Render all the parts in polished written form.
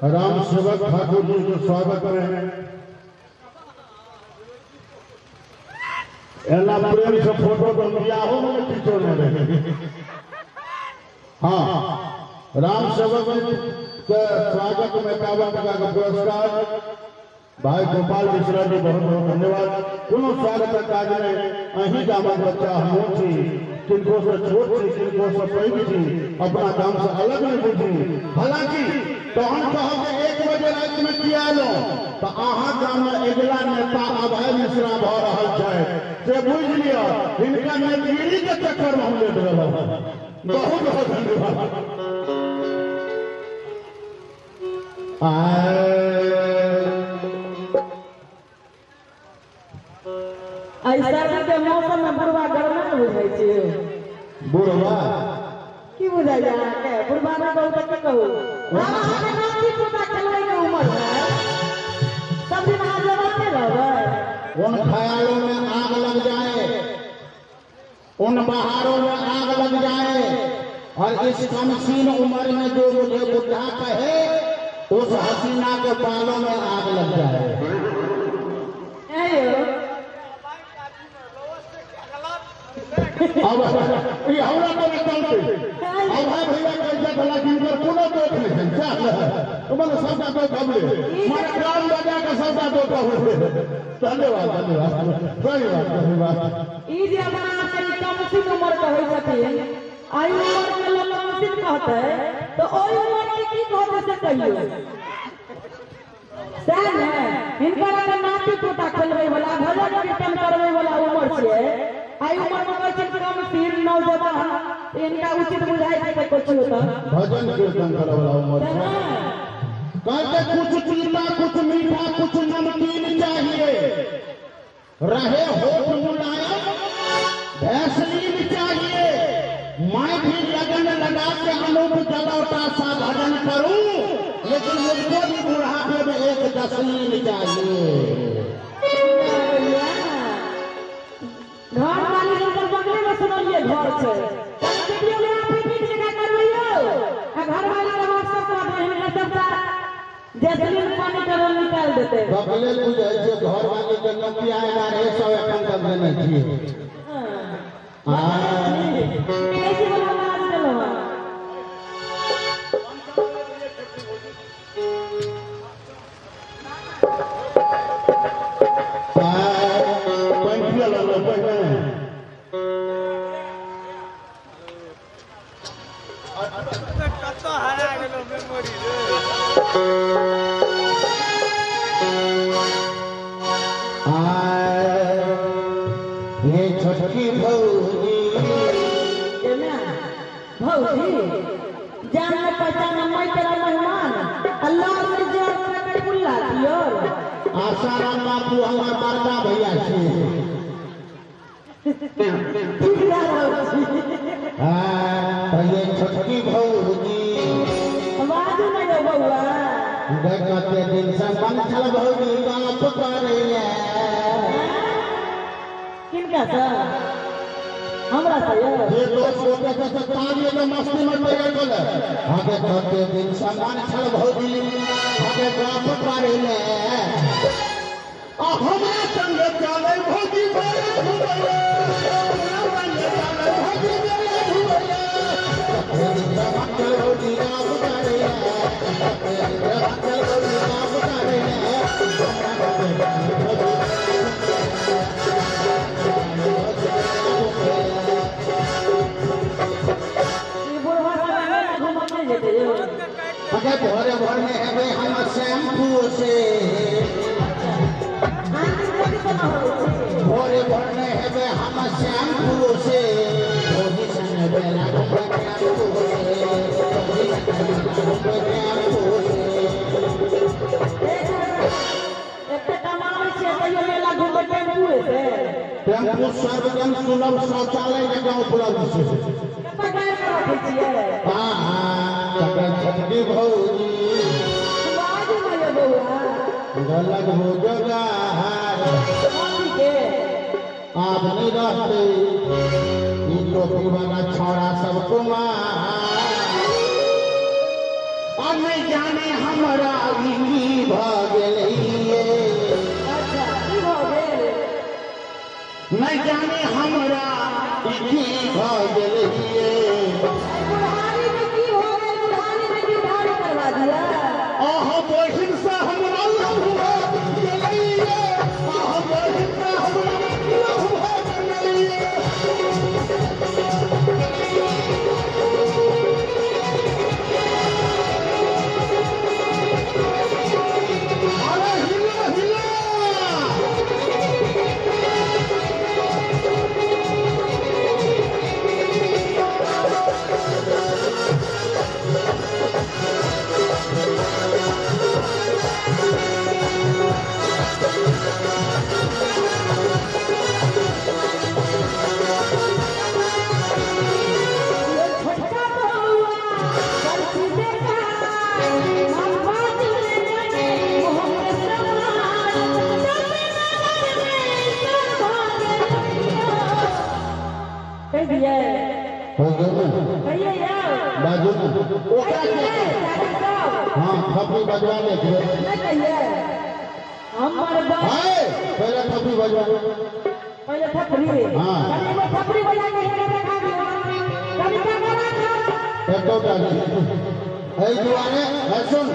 राम सेवक ठाकुर जी के स्वागत में एना प्रेम से फोटो तो बियाहो में खिंचौने रहे। हाँ, राम सेवक जी के स्वागत में 51 टका के पुरस्कार भाई गोपाल मिश्रा जी, बहुत बहुत धन्यवाद। कोनो स्वागत काज में अहीं गामक बच्चा हमहूँ छी, किनको से छोट छी, किनको से पैघ छी, अपना गाम से अलग नहीं बुझी। हालांकि तहन कहब जे 1 बजे राति में किया एलहुँ, तऽ अहाँ गाम में अगिला नेता अभय मिश्रा भऽ रहल छथि, से बुझि लिअ। हिनका नेतगिरी के चक्कर में हम लेट गेलहुँ। बहुत बहुत धन्यवाद। एहि सर्दी के मौसम में बुढ़वा गरमा ने बुझै छै। बुढ़वा की बुझाइए अहाँके? बुढ़वा नहि कहू तऽ की कहू? आब अहाँके नाती पोता खेलबै के उमर है, सब दिन अहाँ जवाने रहबै। उन ख्यालों में आग लग जाए, उन बहारों में आग लग जाए, और इस कमसीन उम्र में जो मुझे बुढ़ा कहे उस हसीना के बालों में आग लग जाए। अब ये हमरा पर चलते अब भाई भैया कैसे भला जिनकर कोनो दोष नहीं है, तो मैंने सबका दोष हमले मारे कान बजा के सबका दोष हमले। धन्यवाद धन्यवाद, सही बात सही बात। ई जे अपना आपके कमसिन उम्र कहै छथिन, आई उम्र के लोग कमसिन कहतै तो ओई उम्र के की कहतै से कहियौ। सएह ने, हिनकर अगर नाती पोता खेलबै वाला, भजन कीर्तन करबै वाला उम्र छै, आई उम्र में कहै छै कमसिन नौजवान, इनका उचित बुझाइ छै तऽ कुछ होता भजन कीर्तन करे वाला उम्र छै। कहते कुछ तीखा कुछ मीठा कुछ नमकीन चाहिए, रहे होठ मुलायम वैसलीन चाहिए, मैं भी लगन लगा के अनूप जलौटा सा भजन करूं, लेकिन मुझको भी बुढ़ापे में एक जसलीन चाहिए। घर वाली हिनकर बगले में सुनलिए घर छै, वीडियोग्राफी नीक जकाँ करबैयौ आ घर वाली के व्हाट्सएप पर हिनकर सबटा जसलीन पानी के रोल निकालि देतै। बगले बुझै छै घर वाली के नोकिया 1100 एखन तक देने छियै। कैसे वाला आवाज देलहुँ हँ? ये छोटकी भौजी भौजी जान में पहचान मैं तेरा मेहमान अल्लाह से जोर के बुला दियो। आसाराम बापू हमार बड़का भैया छी। ठीक रहल छी। हां, ये छोटकी भौजी बाजू नहीं रे बउआ, कते दिन से मन छल भौजी गप करैले। किनका से? हमरा से यौ। जे दोस्त गोटे के से ताली में मस्ती में पड़ि गेल। आगे कते दिन से मन छल भौजी आगे गप करैले, आ हमरा संग चलै भौजी भरे घुमैले, हमरा संग चलै भौजी भरे घुमैले, कते दिन से मन छल भौजी गप करैले, कते दिन से मन छल भौजी गप करैले। अगर भोरे भोर में हेबै हम शैम्पू से, भोरे भोर में हेबै हम शैम्पू से, भौजी संग बेला घुमबै टेम्पू से, भौजी संग बेला घुमबै टेम्पू से। एते कमाबै छियै तैयो मेला घुमबै टेम्पूए से? टेम्पू सर्वजन सुलभ शौचालय जकाँ उपलब्ध छै। कतऽ गाड़ि पर रखै छियै? हाँ हाँ, तकर छोटकी भौजी बाजू नहीं रे बउआ, गलत हो जोगार कथी के? आब नहीं रहते ई टोपी वाला छौड़ा सब कुमार। आ आ नहीं जाने हमरा ई भ गेलैये। अच्छा की भ गेल? नहीं जाने हमरा ई की भ गेलैये। बुढ़ारी में की हो गेल? बुढ़ारी में की उधारी करवा दिया? अहाँ बहिन से हमरा लव भ गेलैये। अहाँ बहिन से हमरा लव भ गेलैये। अरे हिला हिला। छोटका बउआ बरसी देखा हम बाजू जाने मोह के समान सब नगर में सब भागे। कह दिए। हो गेल ने? कहिए यार। बाजू ने ओकरा कहिए के चाचा साहब। हाँ थपड़ी बजवा ले। नहीं कहिए हमर बा हाय पहले थपड़ी बजवा। पहले थपड़ी। हाँ। कभी एगो थपड़ी बजा के हिनका देखा दियो। कभी का करा कर। एक एहि दुआरे है सुन,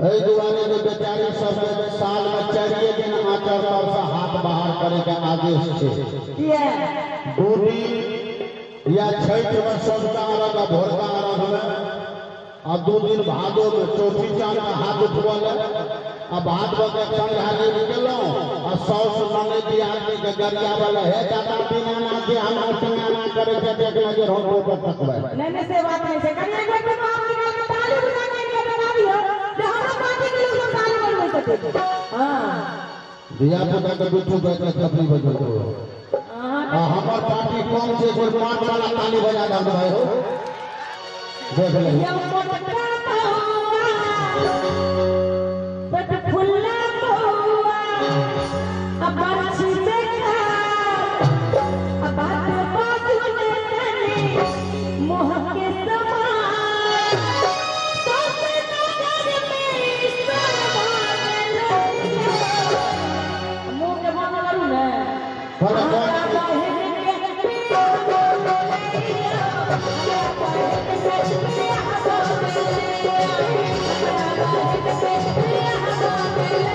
एहि दुआरे जे बेचारी सब साल में 4 दिन आंचर तर से हाथ बाहर करे के आदेश छै। किया? 2 दिन या छठ में सबका अर्घ आ भोरका अर्घ में, आ 2 दिन भादो में चौथी चाँद में हाथ उठबल आ भादव के संझा गेलहुँ आ साउस ननद दियादनी के गरियावल हे दादा दीनानाथ जे हमरा सिंगाना करे के देख नजर हम ऊपर तकबै। नहीं नहीं से बात नहीं से। कभी एक बार तो आप निकाल के ताली बजा के इनका बता दियो जे हमरा पार्टी के लोग सब ताली बजबै छथिन। हां धिया पुता के बिट्ठू बैठ के थपड़ी बजबो। अहाँ आ हमर पार्टी कम से एक बेर 5 वाला ताली बजा दब भाई हो देख ले। यौ मोटका बउआ पेट फुल्ला बउआ आ बरछी देखा आ बात बाजू ने तनी मोह के समान सब नगर में सब भागल। मुँह के बंद करू ने। भले कौन हमरा बहिन के पिया बोलैया, हमरा बहिन के पिया बोलैया, हमरा बहिन के पिया बोलैया, हमरा बहिन के पिया बोलैया।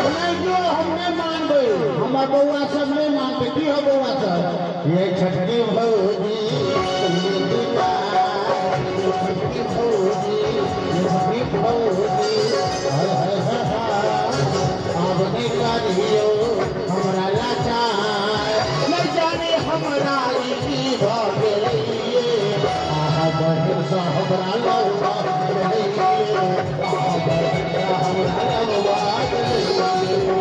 नहीं जो हम नहीं मानबै, हमर बउआ सब नहीं मानते। की हो बउआ सब? ये छठकी भौजी छठकी भौजी छठकी भौजी हाय हाय हाय हाय आब नहीं करियो हमरा लाचार। नहीं जाने हमरा ई की भ गेलैये। आहा बहिन सँ हमरा लव भ गेलैये। आहा बहिन सँ हमरा लव भ गेलैये।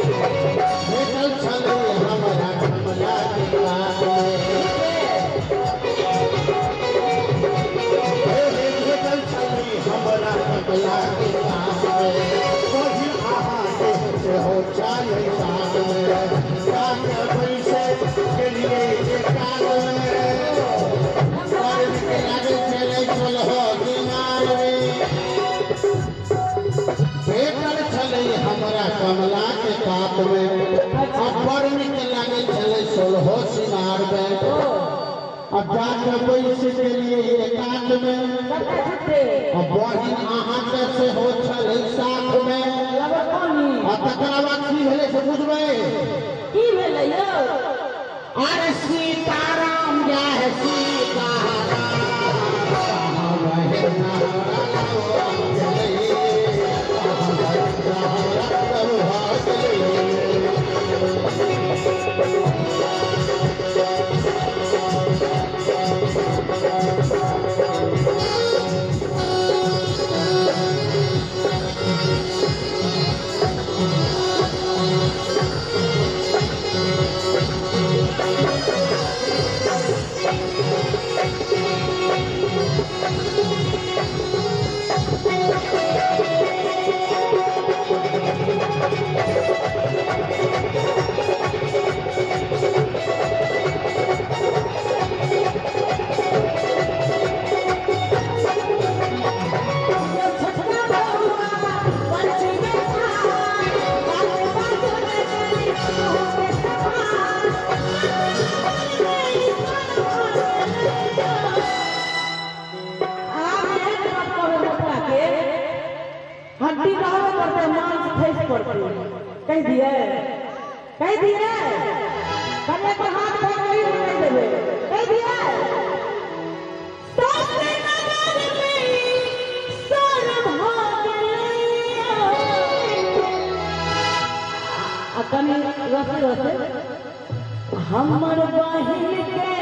भेटल छलै हमरा कमला के कात में। हे हे भेटल छलै हमरा कमला के कात में। बहिन अहाँके सेहो चाही साथ में। जाके बैसे गेलियै जे कात में। बड़ नीक लागै छलै सोलहो दिनार में। भेटल छलै हमरा कमला के कात में। आ बड़ नीक लागै छलै सोलहो सिंगार में। आ जाके बैस गेलियै एकांत में। सबटा झूठे। आ बहिन अहाँके सेहो छलै साथ में। लबर पानी। आ तकरा बाद की भेलै से बुझबै? की भेलै यौ? अरे सीताराम जय सीताराम। दिए, कहि दिए, कन्या पर हाथ धऽ कहि नहि देबै, कहि दिए। सास नगर में सर भऽ गेलैया। आ कनि रसे रसे हमर बहिन के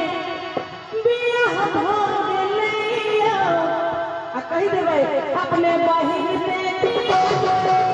बियाह भऽ गेलैया। आ कहि देबै अपने बहिन से।